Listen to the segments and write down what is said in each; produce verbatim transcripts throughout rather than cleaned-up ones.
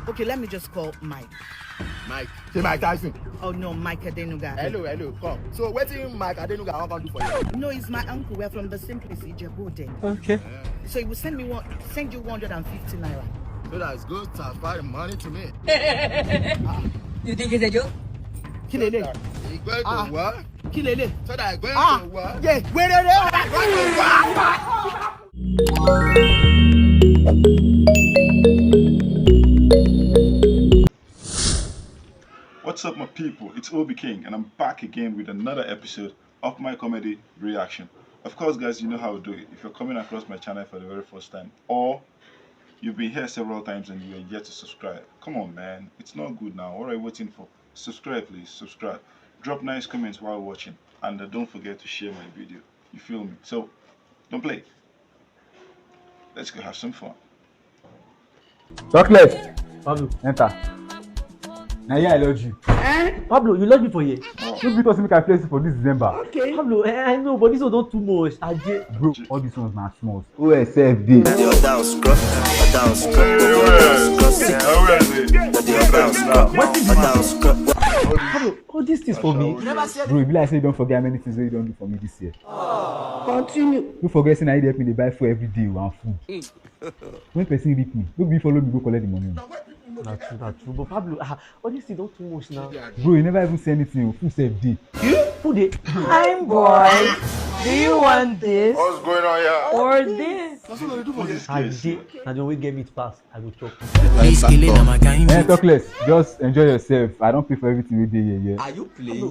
Okay, let me just call Mike. Mike. Say Mike Tyson. Oh no, Mike Adenuga. Hello, hello, come. So wetin Mike Adenuga wan come do for you? No, he's my uncle. We're from the same place, Ijebu Ode. Okay. So he will send me one, send you one hundred and fifty naira. So that's go transfer the money to me. You think it's a joke? Kí lélẹ̀? He going Ah. to work. Kí lélẹ̀? So that he going Ah, to work. Yeah, wait, wait, wait. What's up, my people? It's Obi King, and I'm back again with another episode of my comedy reaction. Of course, guys, you know how we do it. If you're coming across my channel for the very first time, or you've been here several times and you're yet to subscribe, come on, man, it's not good now. What are you waiting for? Subscribe, please, subscribe. Drop nice comments while watching, and uh, don't forget to share my video. You feel me? So, don't play. Let's go have some fun. Chocolate, Pablo, enter. Na here I lodge you. Pablo, you lodge me for here. No be because make I place you for this December. Pablo, eh, I know, but this one don too much. Aje. Bro, all these ones na small. O S F dey. Daddy, your down scrub, your down scrub, your down scrub, your down scrub, your down scrub. Pablo, all these things for me. Bro, e be like say you don forget how many things wey you don do for me this year. Continue. No forget say na you dey help me dey buy food every day and food. When person rip me, no be follow me go collect the money. Na true, na true. But Pablo, ah, all this thing don too much now. Bro, you never even say anything. Food sef dey. Food dey. Fine boy. Do you want this What's going on here? or this? What's going on? Aje, na the one wey get meat pass. I go chop. This killing na my kind Eh, beat. Talk less. Just enjoy yourself. I don pay for everything wey dey here. Yeah. Are you playing?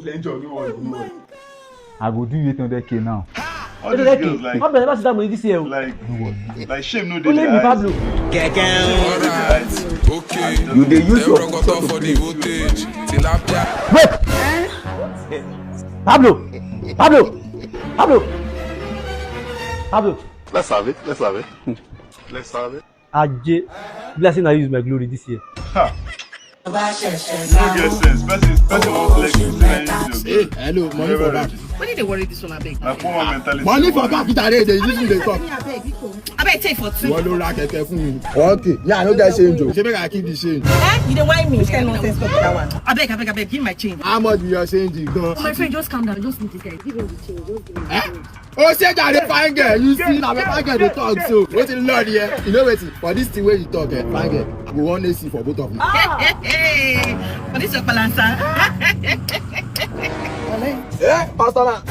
I go do you eight hundred k now. All these girls like, Pablo never see that money this year. Like, like shame no dey Only their me, eyes. Pablo. Shame no dey their eyes. Okay. You dey use your Rokoto for the voltage. Tilapia. Pablo, Pablo, Pablo, Pablo. Let's have it. Let's have it. Let's have it. Aje, blessing I use my glory this year. No get sense. Person, person won't flex you. Say na him use your Hey, hello, money for back. What did they worry this one, abeg? Na poor man mentality. Money for back, Peter dey dey use me dey talk. Abeg take for two. Wọ́n ló ra kẹ̀kẹ́ fún mi. Wọ́n kì í. Yeah, I no get change o. Ṣé make I keep the change? Eh? You dey whine me? Which kind nonsense talk be that one? Abeg, abeg, abeg, give my change. How much be your change gan? My friend, just calm down. Just need this guy. Give him the change. Just give him the change. O ṣe jàre fine girl, you see na my fine girl dey talk so. Wetin lord here? You know wetin? For this thing wey you talk, eh, fine girl, I go wan A C for both of you. Hey, hey, hey. But this your balancer. Eh, Pastor man.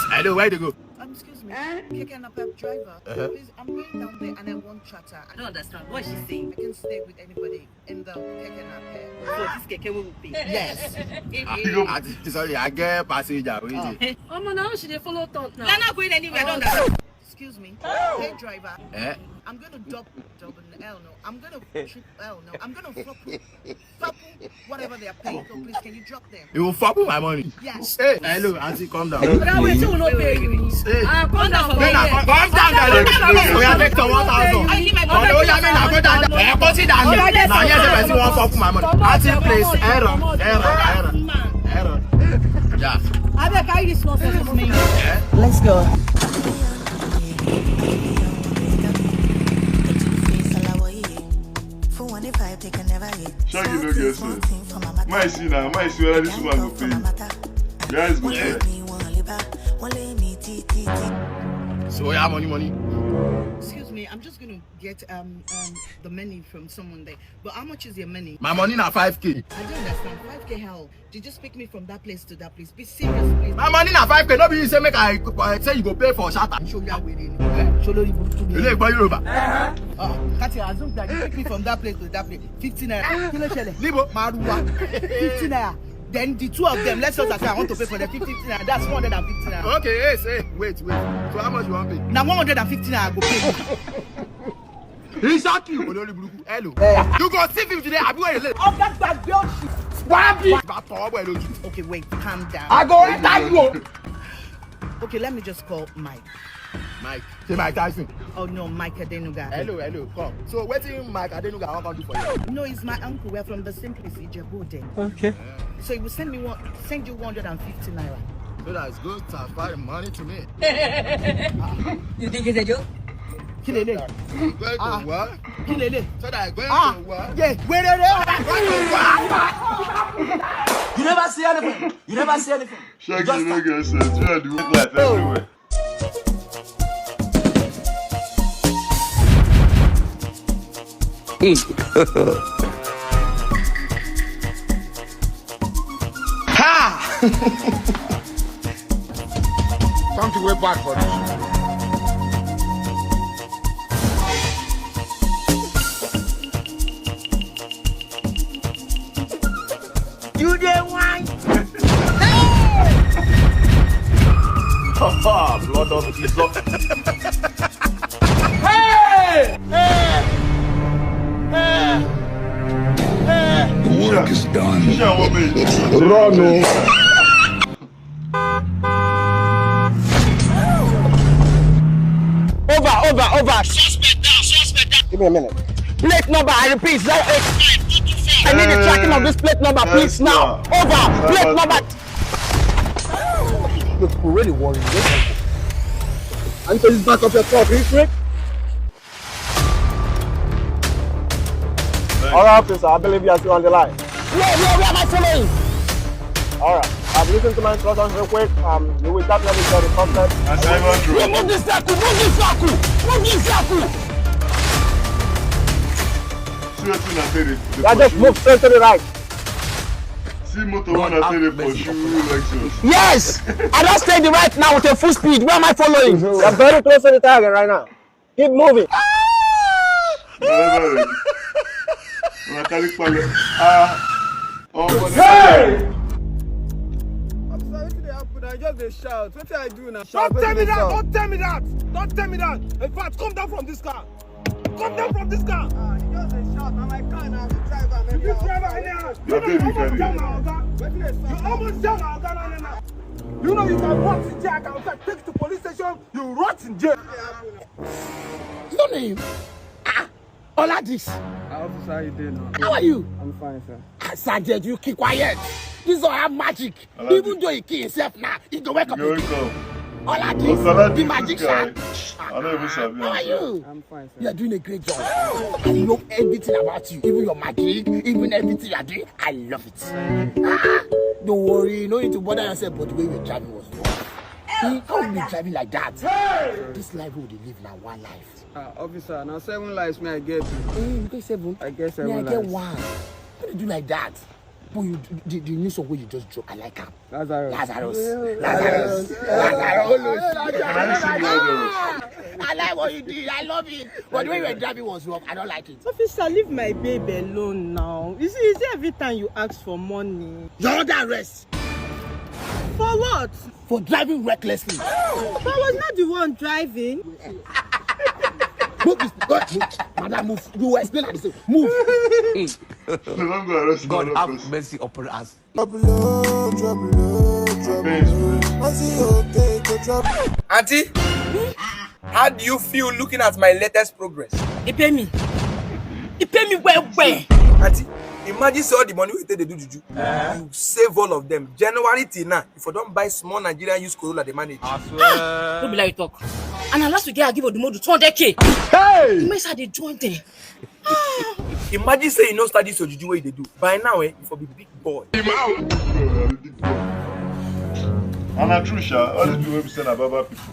Hello, where you dey go? Um, excuse me. Keke Napep driver. Please, I'm going down there and I want charter. I don't understand. What is she saying? I can't stay with anybody in the Keke Napep. So this Keke will pay. Yes. Ah, sorry, I get passenger wey dey. Omo, now she dey follow talk now. They're not going anywhere. I don't understand. Excuse me. Hey, driver. Eh? I'm gonna double, double L no. I'm gonna triple L no. I'm gonna fuck, fuck whatever they are paying. So please, can you drop them? You will fuck with my money. Yes. Hey, hello, auntie, calm down. But that way, she will not pay you. Hey. Ah, come down for Make na me. Come down, darling. Oya, take some one thousand. I give my Oya, oya, make na go down. Eh, come sit down there. Na here say person wan fuck with my money. Auntie, please, error, error, error, error. Yeah. Abeg, carry this nonsense with me. Let's go. Shaggy no get sense. My see now, my see whether this woman go pay. Guys go try. So yeah, money, money. Excuse me, I'm just gonna get um, um the money from someone there. But how much is your money? My money na five K. I don't understand. Five K how? You just pick me from that place to that place. Be serious, please. My money na five K. No be you say make I uh, say you go pay for shelter. Show you how we dey. Ṣé olórí burúkú ni? Ilé ìgbọ́ Yorùbá. Ah, Kati, assume that you pick me from that place to that place. Fifty naira. Kí ló ṣẹlẹ̀? Níbo? Maruwa. Fifty naira. Then the two of them, let's just say I want to pay for the fifty naira. That's one hundred and fifty naira. Okay, hey, say, wait, wait. So how much you wan pay? Na one hundred and fifty naira I go pay. Exactly. Olórí burúkú. Hello. You go see him today. Abi where you live? Ọ̀gá gbàgbé òṣì. Wá bí. Bá tọ́ ọmọ ẹ lójú. Okay, wait, calm down. I go enter you. Okay, let me just call Mike. Mike. Say Mike Tyson. Oh no, Mike Adenuga. Hello, hello. Come. So wetin Mike Adenuga wan come do for you? No, he's my uncle. We're from the same place, Ijebu Ode. Okay. So he will send me one, send you one hundred and fifty naira. So that's go transfer the money to me. You think it's a joke? Kí lélẹ̀? Going to what? Kí lélẹ̀? So that going Ah, to what? yeah, where are they? You never see anything. You never see anything. Shaggy, you no get sense. You are the way life everywhere. Something way bad for this. You dey wine. Blood of Jesus. Hey! Hey! Hey! Hey! The work is done. Ṣé àwọn ọmọ èyí? Run o. Over, over, over. Suspect down, suspect down. Give me a minute. Plate number, I repeat, zero eight five two two four. I need the tracking of this plate number, please, now. Over. Plate number. Look, we really worried. Answer this back of your truck, real quick. All right, officer, I believe you are still on the line. Where, where, where am I following? All right, I've listened to my instructions real quick. Um, you will definitely get the contact. Assignment You road. Move this vehicle, move this vehicle, move this vehicle. See wetin I say dey dey Yeah, just pursue. Move straight to the right. See motor wey I say dey pursue Lexus. Yes, I just stay the right now with a full speed. Where am I following? You're very close to the target right now. Keep moving. Never ready. Una carry pale. Ah. Oh, Hey! I'm sorry, wetin dey happen? I just dey shout. Wetin I do now? Don't tell me that! Don't tell me that! Don't tell me that! In fact, come down from this car! Come down from this car! Ah, you just dey shout. Na my car na, I dey drive am You anyhow. drive am anyhow! Na baby carry. Jam my oga! Wetin dey You sup? Almost jam my oga now now! You know you can rot in jail, I can take to police station, you rot in jail! Your name? Ah, Oladis. How officer you dey now? How are you? I'm fine, sir. Ah, Sergeant, you keep quiet. This one have magic. Oladis. Even though he kill himself now, he go wake up You again. wake up. Oladis, Oladis, the this magician. guy. I no even sabi How are am, sir. You? I'm fine, sir. You are doing a great job. I love everything about you, even your magic, even everything you are doing. I love it. Ah, don't worry, you no need to bother yourself. But the way you were driving was wrong. How you be driving like that? This life we dey live na one life. Ah, officer, na seven lives me I get. Eh, you get seven? I get Me, I seven get lives. One. What you do like that? But you, the, the new song wey you just drop, I like am. Lazarus. Lazarus. Lazarus. Lazarus. I like what you did. I love it. But the way you were driving was wrong. I don't like it. Officer, leave my babe alone now. You see, you see every time you ask for money. You're under arrest. For what? For driving recklessly. But I was not the one driving. Move this. Go ahead, move. Madam, move. You will explain at the same. Move. They don go arrest God another have person. Mercy upon us. Pains, please. Auntie, how do you feel looking at my latest progress? It pay me. It pay me well, well. Auntie, imagine say all the money we take dey do juju, you save all of them. January till now, if you don buy small Nigerian used Corolla, dey manage. No be like you talk. And na last week I give Odumodu two hundred K. Hey! Make I dey join them. Imagine say you no start this your juju wey you dey do. By now, eh, you for be big boy. And na true, sha. All these people wey be say na baba people,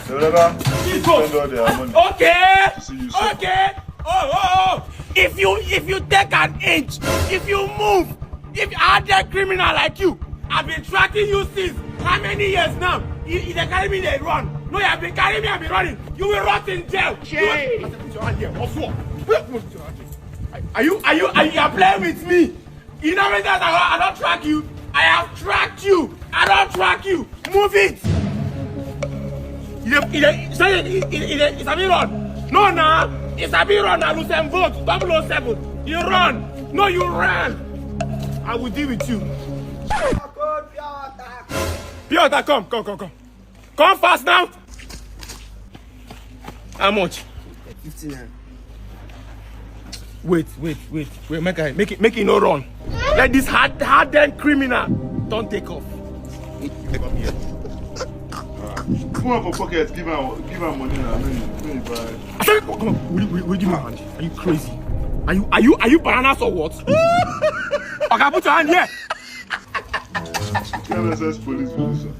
they never spend all their money. Okay. See you soon. Okay. Oh, oh, oh. If you if you take an inch, if you move, if a hardened criminal like you, I've been tracking you since how many years now? You, you dey carry me, dey run. No, you have been carrying me, I've been running. You will rot in jail. You will, put your hand here. Oswald. Put your hand here. Are you are you are you are playing with me? You know me that I, I don't track you. I have tracked you. I don't track you. Move it. You dey- you dey- say you- you- you- you- you sabi run. No, na you sabi run. Na Usain Bolt, double oh seven. You run. No, you run. I will deal with you. Pure water, come, come, come, come. Come fast now. How much? Fifty naira. Wait, wait, wait, wait. Make I make it make it no run. Let this hard hardened criminal don't take off. Come here. Put am for pocket, give am, give am money na, make e, make e buy. I said, come on, will, will, will give me hand? Are you crazy? Are you, are you, are you bananas or what? Oga, put your hand here. K M S S police be this one.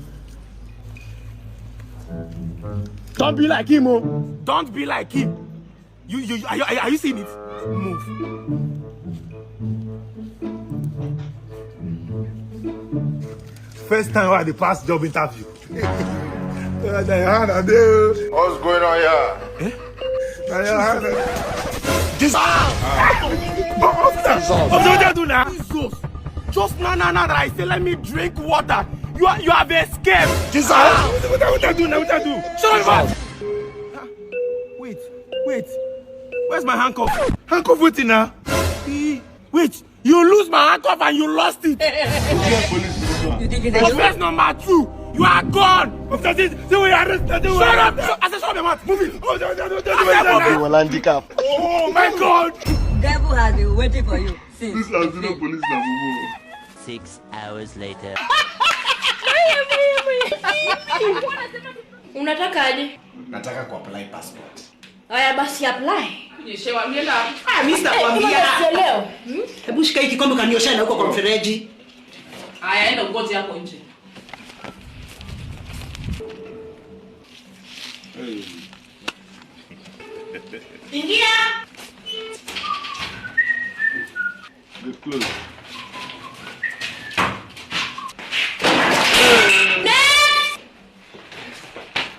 Don't be like him, oh. Don't be like him. You, you, are you, are you, are you seeing it? Move. First time I dey pass job interview. Na your hand I dey o. What's going on here? Na your hand I dey. Jesus! Ah! What do you do now? Jesus! Just now, now, now that I say let me drink water, you are, you have escaped. Jesus! Ah! What, what, what do you do now? What do you do? Shut up, man! Ah, wait, wait. Where's my handcuff? Handcuff wetin now? Eh, wait. You lose my handcuff and you lost it. Police. Offense number two, you are gone. After this, say we arrest you. Shut up. I said, shut up your mouth. Move it. Oh, no, no, no, no, no, no, no. You will handicap. Oh my God. Devil has been waiting for you since. This Albino police na mumu. Six hours later. Unatakaje? Nataka kuapply passport. Haya basi, apply. Kunyeshewa, mimi na Ah, mimi sitakwambia. Leo. Hebu shika hiki kikombe kaniosha na huko kwa mfereji. Haya, enda ugote hapo nje. Ingia. Get close. Next!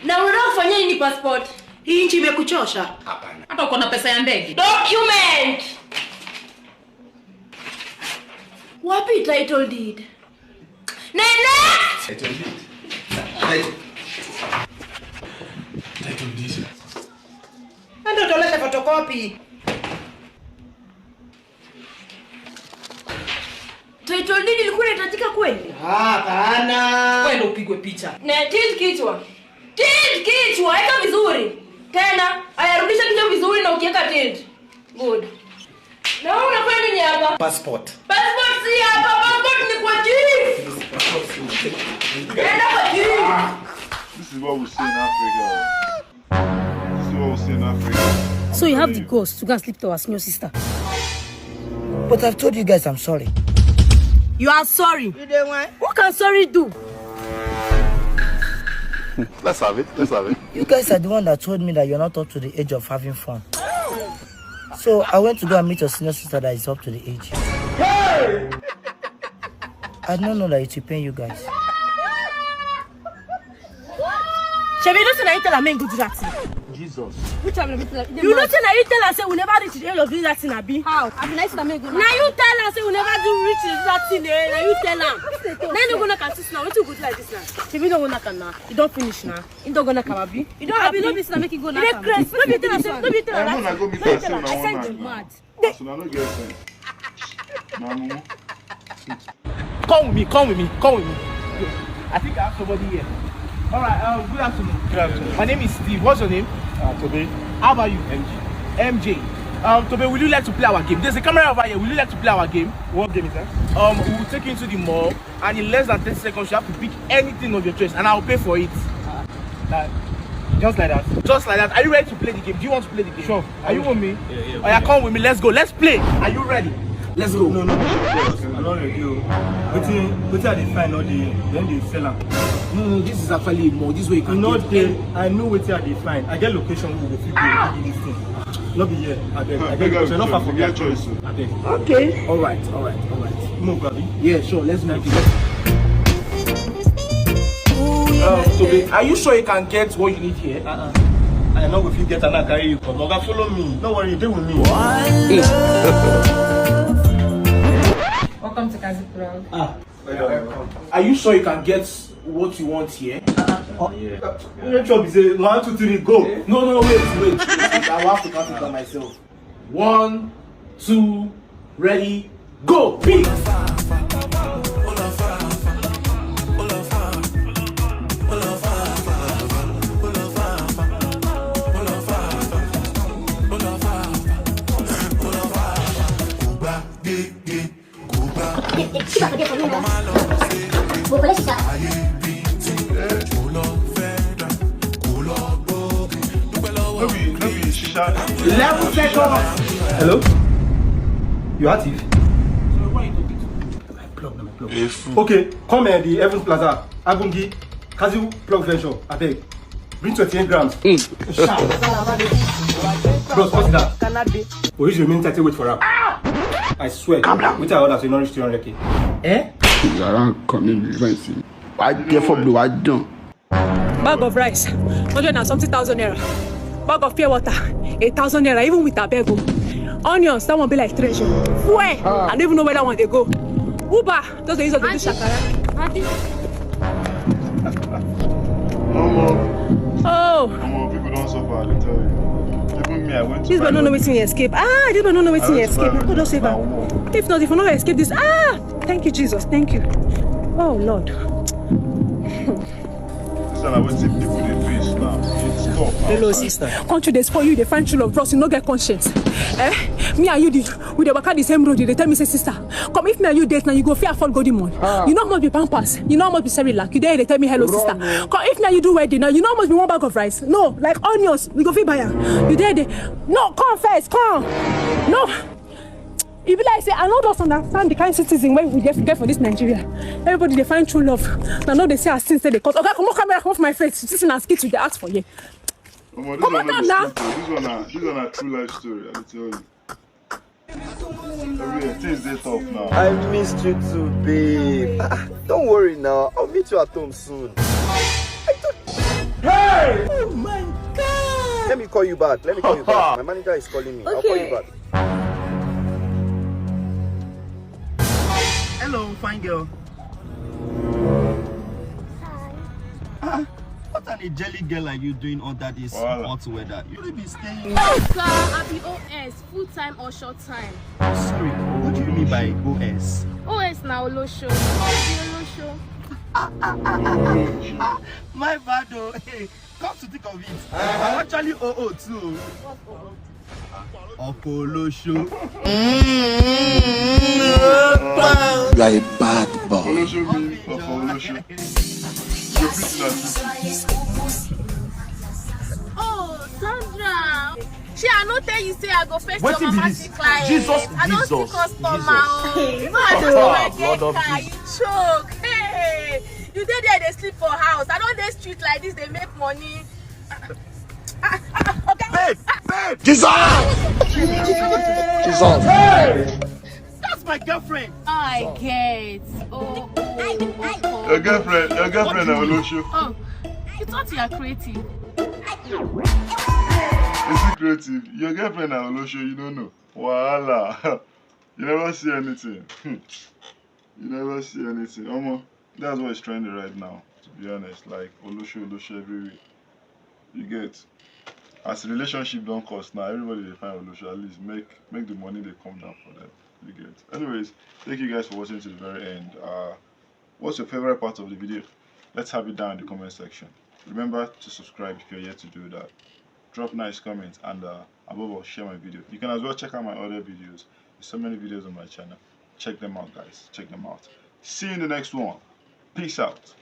Na unataka kufanya nini passport? Hii nchi imekuchosha? Hapana. Hata uko na pesa ya ndege. Document! Wapi title deed? Nene! Title deed. Title. Title deed. Ndio utolesha photocopy. Title deed ilikuwa inahitajika kweli? Ah, hapana. Wewe ndio upigwe picha. Na tilt kichwa. Tilt kichwa, weka vizuri. Tena, ayarudisha kichwa vizuri na ukiweka tilt. Good. Na wewe unafanya nini hapa? Passport. Passport si hapa, passport ni kwa chief. Enda kwa chief. This is what we see in Africa. This is what we see in Africa. So you have the guts to go and sleep with our senior sister? But I've told you guys I'm sorry. You are sorry. You dey whine? What can sorry do? Let's have it. Let's have it. You guys are the one that told me that you're not up to the age of having fun. So I went to go and meet your senior sister that is up to the age. I did not know that it will pain you guys. Shebi you know say na you tell am make go do that thing. Jesus. Which one be tell am? You know say na you tell am say we never reach the age of doing that thing, abi? How? Abi na you tell am make go. Na you tell am say we never do reach the do that thing, eh? Na you tell am. Na you no go knock am since now. Wetin you go do like this now? Shebi you no go knock am now. You don finish now. You don go knock am, abi? You don abi no be say na make you go knock am. You dey craze. No be tell am say, no be tell am. Una go meet am say una wan knack. I send you mad. As una no get sense. Na mumu. Come with me, come with me, come with me. I think I have somebody here. All right, um, good afternoon. Good afternoon. My name is Steve. What's your name? Uh, Toby. How about you? M J. M J. Um, Toby, would you like to play our game? There's a camera over here. Would you like to play our game? What game is that? Um, we will take you into the mall, and in less than thirty seconds, you have to pick anything of your choice, and I'll pay for it. Uh, just like that. Just like that. Are you ready to play the game? Do you want to play the game? Sure. Are you with me? Yeah, yeah. Oya, come with me. Let's go. Let's play. Are you ready? Let's go. No, no, no, no, no. I'm not ready o. Wetin, wetin I dey find no dey, then dey sell am. No, no, this is actually a mall. This is where you can get. No dey. I know wetin I dey find. I get location wey we go fit go do this thing. No be here. Abeg, I get location. No far from here. Choice. Abeg. Okay. All right, all right, all right. Mo go, abi? Yeah, sure. Let's move. Um, Tobi, are you sure you can get what you need here? Uh-uh. I know if you get and I carry you come. Oga, follow me. No worry, dey with me. Welcome to Kazi Prog. Ah. Are you sure you can get what you want here? Uh-uh. Your job is a one, two, three, go. No, no, wait, wait, wait. I will have to count it by myself. One, two, ready, go. Peace. Keep up again for me now. Go collect it, sir. Eleven seconds. Hello? You active? My plug, na my plug. Okay, come here, the Evans Plaza, Agungi, Kazu plug venture, abeg. Bring twenty-eight grams. Sharp. Bros, what's that? We use your main title, wait for am. I swear. Calm down. Wait, I order, so you no reach three hundred K. Eh? Around coming, you find see. Why therefore blue? Why don't? Bag of rice, hundred and something thousand naira. Bag of pure water, a thousand naira, even with abeg o. Onions, that one be like treasure. Fuel, I don't even know where that one dey go. Uber, just dey use us dey do shakara. Auntie. Omo. Oh. Omo, people don suffer, I dey tell you. Even me, I went to. This boy no know wetin he escape. Ah, this boy no know wetin he escape. God don save am. If not, if I no escape this, ah, thank you, Jesus, thank you. Oh Lord. This one na wetin people dey face now. It's tough. Hello, sister. Country dey spoil you, dey find true love, bros, you no get conscience. Eh? Me and you, dey, we dey waka the same road, you dey tell me say, sister, come, if me and you date now, you go fit afford Golden Morn. You know how much be Pampers, you know how much be Cerelac. You dey, dey tell me hello, sister. Come, if me and you do wedding now, you know how much be one bag of rice? No, like onions, we go fit buy am. You dey, dey, no, come first, come. No. E be like say I no just understand the kind citizen wey we get, get for this Nigeria. Everybody dey find true love. Na no dey see as things take dey cost. Oga, comot camera, comot for my face. This na skit we dey act for here. Omo, this one no be skit o. This one na, this one na true life story, I dey tell you. Everywhere, things dey tough now. I missed you too, babe. Ah, don't worry now. I'll meet you at home soon. Hey! Oh my God! Let me call you back. Let me call you back. My manager is calling me. I'll call you back. Hello, fine girl. Ah, what an angelic girl are you doing under this hot weather? You really be staying. No, sir, I be O S, full time or short time. Sorry, what do you mean by O S? O S na Olosho. I be Olosho. My bad o. Hey, come to think of it, I'm actually O O too. What's O O? Ọkọ Olosho. You are a bad boy. Olosho mean Ọkọ Olosho. You're pretty than Titi. Oh, Sandra. Shey I no tell you say I go first your mama see client. Jesus, I don see customer o. If I do my get car, you choke. Hey, you dey there dey sleep for house. I don dey street like this dey make money. Babe, babe. Jesus! Jesus! Hey! That's my girlfriend. I get. Oh, oh, oh, oh. Your girlfriend, your girlfand na Olosho. Oh, you thought you are creative. Is he creative? Your girlfriend na Olosho, you don't know. Wahala. You never see anything. Hmm. You never see anything. Omo, that's what is trending right now, to be honest. Like, Olosho, Olosho everywhere. You get? As relationship don cost now, everybody dey find Olosho. At least make, make the money dey come down for them. You get? Anyways, thank you guys for watching to the very end. Uh, what's your favorite part of the video? Let's have it down in the comment section. Remember to subscribe if you're yet to do that. Drop nice comments and, uh, above all, share my video. You can as well check out my other videos. There's so many videos on my channel. Check them out, guys. Check them out. See you in the next one. Peace out.